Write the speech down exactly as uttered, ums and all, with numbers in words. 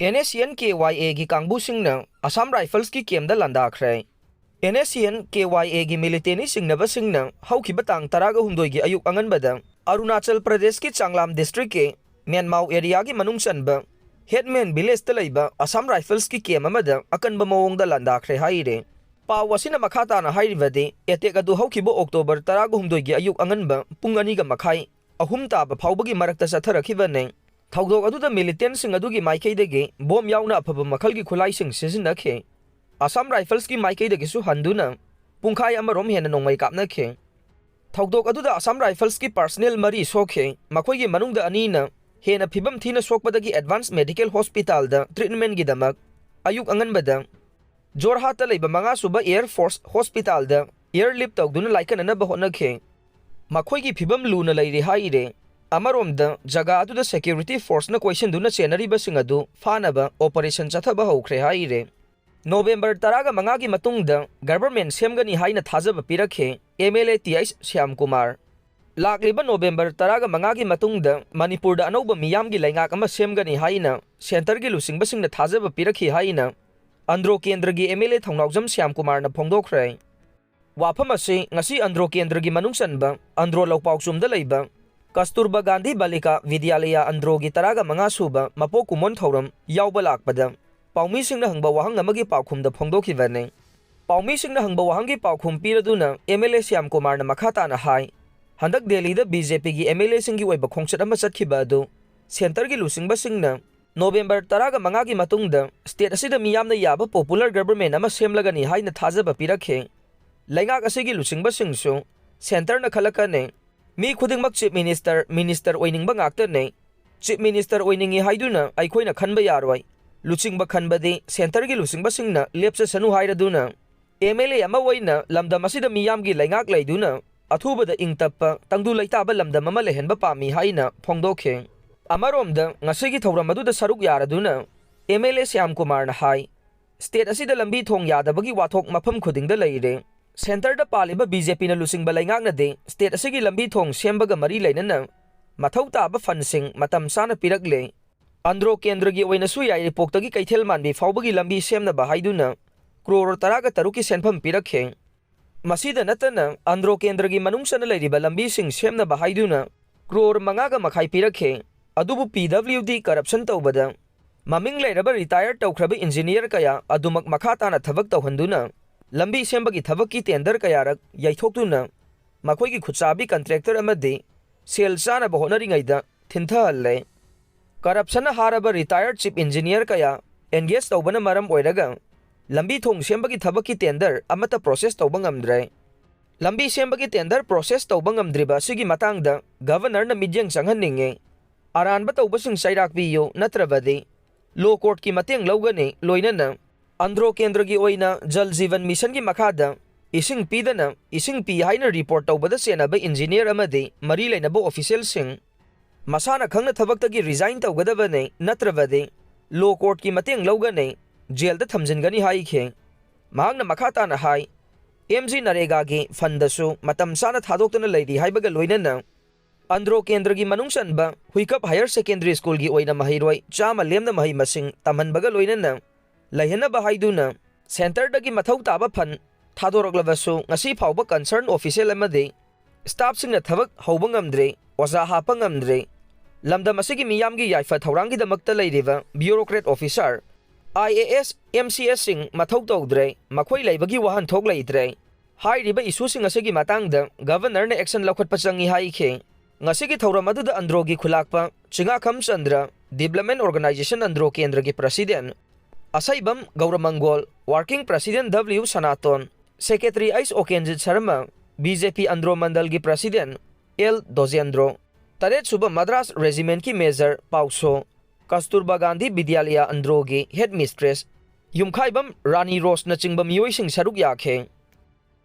And S C and K Y ꯑꯦꯒꯤ ꯀꯥꯡꯕꯨꯁꯤꯡꯅ Assam ꯔꯥꯏꯐꯜꯁꯀꯤ ꯀꯦꯝꯗ ꯂꯥꯟꯗꯥꯈ꯭ꯔꯦ꯫ And S C and K Y ꯑꯦꯒꯤ ꯃꯤꯂꯤꯇꯦꯟꯅꯤ ꯆꯤꯡꯅꯕꯁꯤꯡꯅ ꯍꯧꯈꯤꯕ ꯇꯥꯡ ꯇꯔꯥꯒ ꯍꯨꯝꯗꯣꯏꯒꯤ ꯑꯌꯨꯛ ꯑꯉꯟꯕꯗ ꯑꯔꯨꯅꯥꯆꯜ ꯄ꯭ꯔꯗꯦꯁꯀꯤ ꯆꯥꯡꯂꯥꯝ ꯗꯤꯁꯇ꯭ꯔꯤꯛꯀꯤ ꯃꯦꯟꯃꯥꯎ ꯑꯦꯔꯤꯌꯥꯒꯤ ꯃꯅꯨꯡ ꯆꯟꯕ ꯍꯦꯠꯃꯦꯟ ꯚꯤꯂꯦꯖꯇ ꯂꯩꯕ ꯑꯁꯥꯝ ꯔꯥꯏꯐꯜꯁꯀꯤ ꯀꯦꯝ ꯑꯃꯗ ꯑꯀꯟꯕ ꯃꯑꯣꯡꯗ ꯂꯥꯟꯗꯥꯈ꯭ꯔꯦ ꯍꯥꯏꯔꯦ꯫ ꯄꯥꯎ ꯑꯁꯤꯅ ꯃꯈꯥ ꯇꯥꯅ ꯍꯥꯏꯔꯤꯕꯗꯤ, ꯑꯦꯇꯦꯛ ꯑꯗꯨ ꯍꯧꯈꯤꯕ ꯑꯣꯛꯇꯣꯕꯔ ꯇꯔꯥꯒ ꯍꯨꯝꯗꯣꯏꯒꯤ ꯑꯌꯨꯛ ꯑꯉꯟꯕ ꯄꯨꯡ ꯑꯅꯤꯒ ꯃꯈꯥꯏ, ꯑꯍꯨꯝ ꯇꯥꯕ ꯐꯥꯎꯕꯒꯤ ꯃꯔꯛꯇ ꯆꯠꯊꯔꯛꯈꯤꯕꯅꯤ꯫ ꯊꯧꯗꯣꯛ ꯑꯗꯨꯗ ꯃꯤꯂꯤꯇꯦꯟꯁꯤꯡ ꯑꯗꯨꯒꯤ ꯃꯥꯏꯀꯩꯗꯒꯤ ꯕꯣꯝ ꯌꯥꯎꯅ ꯑꯐꯕ ꯃꯈꯜꯒꯤ ꯈꯨꯠꯂꯥꯏꯁꯤꯡ ꯁꯤꯖꯤꯟꯅꯈꯤ꯫ ꯑꯁꯥꯝ ꯔꯥꯏꯐꯜꯁꯀꯤ ꯃꯥꯏꯀꯩꯗꯒꯤꯁꯨ ꯍꯟꯗꯨꯅ ꯄꯨꯡꯈꯥꯏ ꯑꯃꯔꯣꯝ ꯍꯦꯟꯅ ꯅꯣꯡꯃꯩ ꯀꯥꯞꯅꯈꯤ꯫ ꯊꯧꯗꯣꯛ ꯑꯗꯨꯗ ꯑꯁꯥꯝ ꯔꯥꯏꯐꯜꯁꯀꯤ ꯄꯥꯔꯁꯅꯦꯜ ꯃꯔꯤ ꯁꯣꯛꯈꯤ꯫ ꯃꯈꯣꯏꯒꯤ ꯃꯅꯨꯡꯗ ꯑꯅꯤꯅ ꯍꯦꯟꯅ ꯐꯤꯕꯝ ꯊꯤꯅ ꯁꯣꯛꯄꯗꯒꯤ ꯑꯦꯗꯚꯥꯟꯁ ꯃꯦꯗꯤꯀꯦꯜ ꯍꯣꯁꯄꯤꯇꯥꯜꯗ ꯇ꯭ꯔꯤꯠꯃꯦꯟꯒꯤꯗꯃꯛ ꯑꯌꯨꯛ ꯑꯉꯟꯕꯗ ꯖꯣꯔꯍꯥꯠꯇ ꯂꯩꯕ ꯃꯉꯥꯁꯨꯕ ꯑꯦꯌꯔ ꯐꯣꯔꯁ ꯍꯣꯁꯄꯤꯇꯥꯜꯗ ꯑꯦꯌꯔ ꯂꯤꯐ ꯇꯧꯗꯨꯅ ꯂꯥꯏꯀꯠꯅꯅꯕ ꯍꯣꯠꯅꯈꯤ꯫ ꯃꯈꯣꯏꯒꯤ ꯐꯤꯕꯝ ꯂꯨꯅ ꯂꯩꯔꯤ ꯍꯥꯏꯔꯦ꯫ ꯑꯃꯔꯣꯝꯗ, ꯖꯒꯥ ꯑꯗꯨꯗ ꯁꯦꯀ꯭ꯌꯨꯔꯤꯇꯤ ꯐꯣꯔꯁꯅ ꯀꯣꯏꯁꯤꯟꯗꯨꯅ ꯆꯦꯟꯅꯔꯤꯕꯁꯤꯡ ꯑꯗꯨ ꯐꯥꯅꯕ ꯑꯣꯄꯔꯦꯁꯟ ꯆꯠꯊꯕ ꯍꯧꯈ꯭ꯔꯦ ꯍꯥꯏꯔꯦ꯫ ꯅꯣꯕꯦꯝꯕꯔ ꯇꯔꯥꯒ ꯃꯉꯥꯒꯤ ꯃꯇꯨꯡꯗ ꯒꯚꯔꯟꯃꯦꯟ ꯁꯦꯝꯒꯅꯤ ꯍꯥꯏꯅ ꯊꯥꯖꯕ ꯄꯤꯔꯛꯈꯤ M L A T H Shyamkumar. ꯂꯥꯛꯂꯤꯕ ꯅꯣꯕꯦꯝꯕꯔ ꯇꯔꯥꯒ ꯃꯉꯥꯒꯤ ꯃꯇꯨꯡꯗ ꯃꯅꯤꯄꯨꯔꯗ ꯑꯅꯧꯕ ꯃꯤꯌꯥꯝꯒꯤ ꯂꯩꯉꯥꯛ ꯑꯃ ꯁꯦꯝꯒꯅꯤ ꯍꯥꯏꯅ ꯁꯦꯟꯇꯔꯒꯤ ꯂꯨꯆꯤꯡꯕꯁꯤꯡꯅ ꯊꯥꯖꯕ ꯄꯤꯔꯛꯈꯤ ꯍꯥꯏꯅ ꯑꯟꯗ꯭ꯔꯣ ꯀꯦꯟꯗ꯭ꯔꯒꯤ ꯑꯦꯝ ꯑꯦꯜ ꯑꯦ ꯊꯧꯅꯥꯎꯖꯝ ꯁ꯭ꯌꯥꯝꯀꯨꯃꯥꯔꯅ ꯐꯣꯡꯗꯣꯛꯈ꯭ꯔꯦ꯫ ꯋꯥꯐꯝ ꯑꯁꯤ ꯉꯁꯤ ꯑꯟꯗ꯭ꯔꯣ ꯀꯦꯟꯗ꯭ꯔꯒꯤ ꯃꯅꯨꯡ ꯆꯟꯕ ꯑꯟꯗ꯭ꯔꯣ ꯂꯧꯄꯥꯎꯆꯨꯝꯗ ꯂꯩꯕ ꯀꯁꯇꯨꯔꯕꯥ ꯒꯥꯟꯙꯤ ꯕꯥꯂꯤꯀꯥ ꯕꯤꯗ꯭ꯌꯥꯂꯌꯥ ꯑꯟꯗ꯭ꯔꯣꯒꯤ ꯇꯔꯥꯒ ꯃꯉꯥ ꯁꯨꯕ ꯃꯄꯣꯛ ꯀꯨꯝꯑꯣꯟ ꯊꯧꯔꯝ ꯌꯥꯎꯕ ꯂꯥꯛꯄꯗ ꯄꯥꯎꯃꯤꯁꯤꯡꯅ ꯍꯪꯕ ꯋꯥꯍꯪ ꯑꯃꯒꯤ ꯄꯥꯎꯈꯨꯝꯗ ꯐꯣꯡꯗꯣꯛꯈꯤꯕꯅꯤ꯫ ꯄꯥꯎꯃꯤꯁꯤꯡꯅ ꯍꯪꯕ ꯋꯥꯍꯪꯒꯤ ꯄꯥꯎꯈꯨꯝ ꯄꯤꯔꯗꯨꯅ ꯑꯦꯝ ꯑꯦꯜ ꯑꯦ ꯁ꯭ꯌꯥꯝ ꯀꯨꯃꯥꯔꯅ ꯃꯈꯥ ꯇꯥꯅ ꯍꯥꯏ, ꯍꯟꯗꯛ ꯗꯦꯜꯂꯤꯗ ꯕꯤ ꯖꯦ ꯄꯤꯒꯤ ꯑꯦꯝ ꯑꯦꯜ ꯑꯦꯁꯤꯡꯒꯤ ꯑꯣꯏꯕ ꯈꯣꯡꯆꯠ ꯑꯃ ꯆꯠꯈꯤꯕ ꯑꯗꯨ ꯁꯦꯟꯇꯔꯒꯤ ꯂꯨꯆꯤꯡꯕꯁꯤꯡꯅ ꯅꯣꯕꯦꯝꯕꯔ ꯇꯔꯥꯒ ꯃꯉꯥꯒꯤ ꯃꯇꯨꯡꯗ ꯁ꯭ꯇꯦꯠ ꯑꯁꯤꯗ ꯃꯤꯌꯥꯝꯅ ꯌꯥꯕ ꯄꯣꯄꯨꯂꯔ ꯒꯚꯔꯟꯃꯦꯟ ꯑꯃ ꯁꯦꯝꯂꯒꯅꯤ ꯍꯥꯏꯅ ꯊꯥꯖꯕ ꯄꯤꯔꯛꯈꯤ꯫ ꯂꯩꯉꯥꯛ ꯑꯁꯤꯒꯤ ꯂꯨꯆꯤꯡꯕꯁꯤꯡꯁꯨ ꯁꯦꯟꯇꯔꯅ ꯈꯜꯂꯛꯀꯅꯤ꯫ ꯃꯤ ꯈꯨꯗꯤꯡꯃꯛ ꯆꯤꯐ ꯃꯤꯅꯤꯁꯇꯔ, ꯃꯤꯅꯤꯁꯇꯔ ꯑꯣꯏꯅꯤꯡꯕ ꯉꯥꯛꯇꯅꯤ꯫ ꯆꯤꯐ ꯃꯤꯅꯤꯁꯇꯔ ꯑꯣꯏꯅꯤꯡꯏ ꯍꯥꯏꯗꯨꯅ ꯑꯩꯈꯣꯏꯅ ꯈꯟꯕ ꯌꯥꯔꯣꯏ꯫ ꯂꯨꯆꯤꯡꯕ ꯈꯟꯕꯗꯤ ꯁꯦꯟꯇꯔꯒꯤ ꯂꯨꯆꯤꯡꯕꯁꯤꯡꯅ ꯂꯦꯞꯆꯁꯅꯨ ꯍꯥꯏꯔꯗꯨꯅ ꯑꯦꯝ ꯑꯦꯜ ꯑꯦ ꯑꯃ ꯑꯣꯏꯅ ꯂꯝꯗꯝ ꯑꯁꯤꯗ ꯃꯤꯌꯥꯝꯒꯤ ꯂꯩꯉꯥꯛ ꯂꯩꯗꯨꯅ ꯑꯊꯨꯕꯗ ꯏꯪ ꯇꯞꯄ, ꯇꯪꯗꯨ ꯂꯩꯇꯥꯕ ꯂꯝꯗꯝ ꯑꯃ ꯂꯩꯍꯟꯕ ꯄꯥꯝꯃꯤ ꯍꯥꯏꯅ ꯐꯣꯡꯗꯣꯛꯈꯤ꯫ ꯑꯃꯔꯣꯝꯗ ꯉꯁꯤꯒꯤ ꯊꯧꯔꯝ ꯑꯗꯨꯗ ꯁꯔꯨꯛ ꯌꯥꯔꯗꯨꯅ ꯑꯦꯝ ꯑꯦꯜ ꯑꯦ ꯁ꯭ꯌꯥꯝ ꯀꯨꯃꯥꯔꯅ ꯍꯥꯏ, ꯁ꯭ꯇꯦꯠ ꯑꯁꯤꯗ ꯂꯝꯕꯤ ꯊꯣꯡ ꯌꯥꯗꯕꯒꯤ ꯋꯥꯊꯣꯛ ꯃꯐꯝ ꯈꯨꯗꯤꯡꯗ ꯂꯩꯔꯦ꯫ ꯁꯦꯟꯇꯔꯗ ꯄꯥꯜꯂꯤꯕ ꯕꯤ ꯖꯦ ꯄꯤꯅ ꯂꯨꯆꯤꯡꯕ ꯂꯩꯉꯥꯛꯅꯗꯤ ꯁ꯭ꯇꯦꯠ ꯑꯁꯤꯒꯤ ꯂꯝꯕꯤ ꯊꯣꯡ ꯁꯦꯝꯕꯒ ꯃꯔꯤ ꯂꯩꯅꯅ ꯃꯊꯧ ꯇꯥꯕ ꯐꯟꯁꯤꯡ ꯃꯇꯝ ꯆꯥꯅ ꯄꯤꯔꯛꯂꯦ꯫ ꯑꯟꯗ꯭ꯔꯣ ꯀꯦꯟꯗ꯭ꯔꯒꯤ ꯑꯣꯏꯅꯁꯨ ꯌꯥꯏꯔꯤꯄꯣꯛꯇꯒꯤ ꯀꯩꯊꯦꯜ ꯃꯥꯟꯕꯤ ꯐꯥꯎꯕꯒꯤ ꯂꯝꯕꯤ ꯁꯦꯝꯅꯕ ꯍꯥꯏꯗꯨꯅ ꯀ꯭ꯔꯣꯔ ꯇꯔꯥꯒ ꯇꯔꯨꯛꯀꯤ ꯁꯦꯟꯐꯝ ꯄꯤꯔꯛꯈꯤ꯫ ꯃꯁꯤꯗ ꯅꯠꯇꯅ ꯑꯟꯗ꯭ꯔꯣ ꯀꯦꯟꯗ꯭ꯔꯒꯤ ꯃꯅꯨꯡ ꯆꯟꯅ ꯂꯩꯔꯤꯕ ꯂꯝꯕꯤꯁꯤꯡ ꯁꯦꯝꯅꯕ ꯍꯥꯏꯗꯨꯅ ꯀ꯭ꯔꯣꯔ ꯃꯉꯥꯒ ꯃꯈꯥꯏ ꯄꯤꯔꯛꯈꯤ꯫ ꯑꯗꯨꯕꯨ ꯄꯤ ꯗꯕ꯭ꯂꯤꯌꯨ ꯗꯤ ꯀꯔꯞꯁꯟ ꯇꯧꯕꯗ ꯃꯃꯤꯡ ꯂꯩꯔꯕ ꯔꯤꯇꯥꯌꯔ ꯇꯧꯈ꯭ꯔꯕ ꯏꯟꯖꯤꯅꯤꯌꯔ ꯀꯌꯥ ꯑꯗꯨꯃꯛ ꯃꯈꯥ ꯇꯥꯅ ꯊꯕꯛ ꯇꯧꯍꯟꯗꯨꯅ ꯂꯝꯕꯤ ꯁꯦꯝꯕꯒꯤ ꯊꯕꯛꯀꯤ ꯇꯦꯟꯗꯔ ꯀꯌꯥꯔꯛ ꯌꯩꯊꯣꯛꯇꯨꯅ ꯃꯈꯣꯏꯒꯤ ꯈꯨꯠꯆꯥꯕꯤ ꯀꯟꯇ꯭ꯔꯦꯛꯇꯔ ꯑꯃꯗꯤ ꯁꯦꯜ ꯆꯥꯅꯕ ꯍꯣꯠꯅꯔꯤꯉꯩꯗ ꯊꯤꯟꯊꯍꯜꯂꯦ꯫ ꯀꯔꯞꯁꯟꯅ ꯍꯥꯔꯕ ꯔꯤꯇꯥꯌꯔ ꯆꯤꯐ ꯏꯟꯖꯤꯅꯤꯌꯔ ꯀꯌꯥ ꯑꯦꯟꯒꯦꯖ ꯇꯧꯕꯅ ꯃꯔꯝ ꯑꯣꯏꯔꯒ ꯂꯝꯕꯤ ꯊꯣꯡ ꯁꯦꯝꯕꯒꯤ ꯊꯕꯛꯀꯤ ꯇꯦꯟꯗꯔ ꯑꯃꯠꯇ ꯄ꯭ꯔꯣꯁꯦꯁ ꯇꯧꯕ ꯉꯝꯗ꯭ꯔꯦ꯫ ꯂꯝꯕꯤ ꯁꯦꯝꯕꯒꯤ ꯇꯦꯟꯗꯔ ꯄ꯭ꯔꯣꯁꯦꯁ ꯇꯧꯕ ꯉꯝꯗ꯭ꯔꯤꯕ ꯑꯁꯤꯒꯤ ꯃꯇꯥꯡꯗ ꯒꯚꯔꯅꯔꯅ ꯃꯤꯠꯌꯦꯡ ꯆꯪꯍꯟꯅꯤꯡꯉꯤ꯫ ꯑꯔꯥꯟꯕ ꯇꯧꯕꯁꯤꯡ ꯆꯩꯔꯥꯛ ꯄꯤꯌꯨ, ꯅꯠꯇ꯭ꯔꯕꯗꯤ ꯂꯣ ꯀꯣꯔꯠꯀꯤ ꯃꯇꯦꯡ ꯂꯧꯒꯅꯤ꯫ ꯂꯣꯏꯅꯅ ꯑꯟꯗ꯭ꯔꯣ ꯀꯦꯟꯗ꯭ꯔꯒꯤ ꯑꯣꯏꯅ ꯖꯜ ꯖꯤꯕꯟ ꯃꯤꯁꯟꯒꯤ ꯃꯈꯥꯗ ꯏꯁꯤꯡ ꯄꯤꯗꯅ ꯏꯁꯤꯡ ꯄꯤ ꯍꯥꯏꯅ ꯔꯤꯄꯣꯔꯠ ꯇꯧꯕꯗ ꯆꯦꯟꯅꯕ ꯏꯟꯖꯤꯅꯤꯌꯔ ꯑꯃꯗꯤ ꯃꯔꯤ ꯂꯩꯅꯕ ꯑꯣꯐꯤꯁꯤꯌꯦꯜꯁꯤꯡ ꯃꯁꯥꯅ ꯈꯪꯅ ꯊꯕꯛꯇꯒꯤ ꯔꯤꯖꯥꯏꯟ ꯇꯧꯒꯗꯕꯅꯤ, ꯅꯠꯇ꯭ꯔꯕꯗꯤ ꯂꯣ ꯀꯣꯔꯠꯀꯤ ꯃꯇꯦꯡ ꯂꯧꯒꯅꯤ, ꯖꯦꯜꯗ ꯊꯝꯖꯤꯟꯒꯅꯤ ꯍꯥꯏꯈꯤ꯫ ꯃꯍꯥꯛꯅ ꯃꯈꯥ ꯇꯥꯅ ꯍꯥꯏ, ꯑꯦꯝ ꯖꯤ ꯅꯔꯦꯒꯥꯒꯤ ꯐꯟꯗꯁꯨ ꯃꯇꯝ ꯆꯥꯅ ꯊꯥꯗꯣꯛꯇꯅ ꯂꯩꯔꯤ ꯍꯥꯏꯕꯒ ꯂꯣꯏꯅꯅ ꯑꯟꯗ꯭ꯔꯣ ꯀꯦꯟꯗ꯭ꯔꯒꯤ ꯃꯅꯨꯡ ꯆꯟꯕ ꯍꯨꯏꯀꯞ ꯍꯥꯌꯔ ꯁꯦꯀꯦꯟꯗꯔꯤ ꯁ꯭ꯀꯨꯜꯒꯤ ꯑꯣꯏꯅ ꯃꯍꯩꯔꯣꯏ ꯆꯥꯝꯃ ꯂꯦꯝꯅ ꯃꯍꯩ ꯃꯁꯤꯡ ꯇꯝꯍꯟꯕꯒ ꯂꯣꯏꯅꯅ ꯂꯩꯍꯟꯅꯕ ꯍꯥꯏꯗꯨꯅ ꯁꯦꯟꯇꯔꯗꯒꯤ ꯃꯊꯧ ꯇꯥꯕ ꯐꯟ ꯊꯥꯗꯣꯔꯛꯂꯕꯁꯨ ꯉꯁꯤ ꯐꯥꯎꯕ ꯀꯟꯁꯔꯟ ꯑꯣꯐꯤꯁꯤꯌꯦꯜ ꯑꯃꯗꯤ ꯁ꯭ꯇꯥꯐꯁꯤꯡꯅ ꯊꯕꯛ ꯍꯧꯕ ꯉꯝꯗ꯭ꯔꯦ, ꯑꯣꯖꯥ ꯍꯥꯞꯄ ꯉꯝꯗ꯭ꯔꯦ꯫ ꯂꯝꯗꯝ ꯑꯁꯤꯒꯤ ꯃꯤꯌꯥꯝꯒꯤ ꯌꯥꯏꯐ ꯊꯧꯔꯥꯡꯒꯤꯗꯃꯛꯇ ꯂꯩꯔꯤꯕ ꯕ꯭ꯌꯨꯔꯣꯀ꯭ꯔꯦꯠ officer, I A S, M C ꯑꯦꯁꯁꯤꯡ ꯃꯊꯧ ꯇꯧꯗ꯭ꯔꯦ, ꯃꯈꯣꯏ ꯂꯩꯕꯒꯤ ꯋꯥꯍꯟꯊꯣꯛ ꯂꯩꯇ꯭ꯔꯦ꯫ ꯍꯥꯏꯔꯤꯕ ꯏꯁꯨꯁꯤꯡ ꯑꯁꯤꯒꯤ ꯃꯇꯥꯡꯗ ꯒꯚꯔꯅꯔꯅ ꯑꯦꯛꯁꯟ ꯂꯧꯈꯠꯄ ꯆꯪꯏ ꯍꯥꯏꯈꯤ꯫ ꯉꯁꯤꯒꯤ ꯊꯧꯔꯝ ꯑꯗꯨꯗ ꯑꯟꯗ꯭ꯔꯣꯒꯤ ꯈꯨꯂꯥꯛꯄ ꯆꯤꯉꯥꯈꯝ ꯆꯟꯗ꯭ꯔ, ꯗꯤꯕ꯭ꯂꯞꯃꯦꯟ ꯑꯣꯔꯒꯅꯥꯏꯖꯦꯁꯟ ꯑꯟꯗ꯭ꯔꯣ ꯀꯦꯟꯗ꯭ꯔꯒꯤ president Asheibam Gouramangol, working president W Sanaton, secretary H Okenjit Sharma, B J P Andro ꯃꯟꯗꯜꯒꯤ ꯄ꯭ꯔꯁꯤꯗꯦꯟ ꯑꯦꯜ ꯗꯣꯖꯦꯟꯗ꯭ꯔꯣ, ꯇꯔꯦꯠ ꯁꯨꯕ ꯃꯗ꯭ꯔꯥꯁ ꯔꯦꯖꯤꯃꯦꯟꯠꯀꯤ ꯃꯦꯖꯔ ꯄꯥꯎꯁꯣ, ꯀꯁꯇꯨꯔꯕꯥ ꯒꯥꯟꯙꯤ ꯕꯤꯗ꯭ꯌꯥꯂꯌꯥ ꯑꯟꯗ꯭ꯔꯣꯒꯤ ꯍꯦꯗ ꯃꯤꯁꯇ꯭ꯔꯦꯁ ꯌꯨꯝꯈꯥꯏꯕꯝ ꯔꯥꯅꯤ ꯔꯣꯁꯅꯆꯤꯡꯕ ꯃꯤꯑꯣꯏꯁꯤꯡ ꯁꯔꯨꯛ ꯌꯥꯈꯤ꯫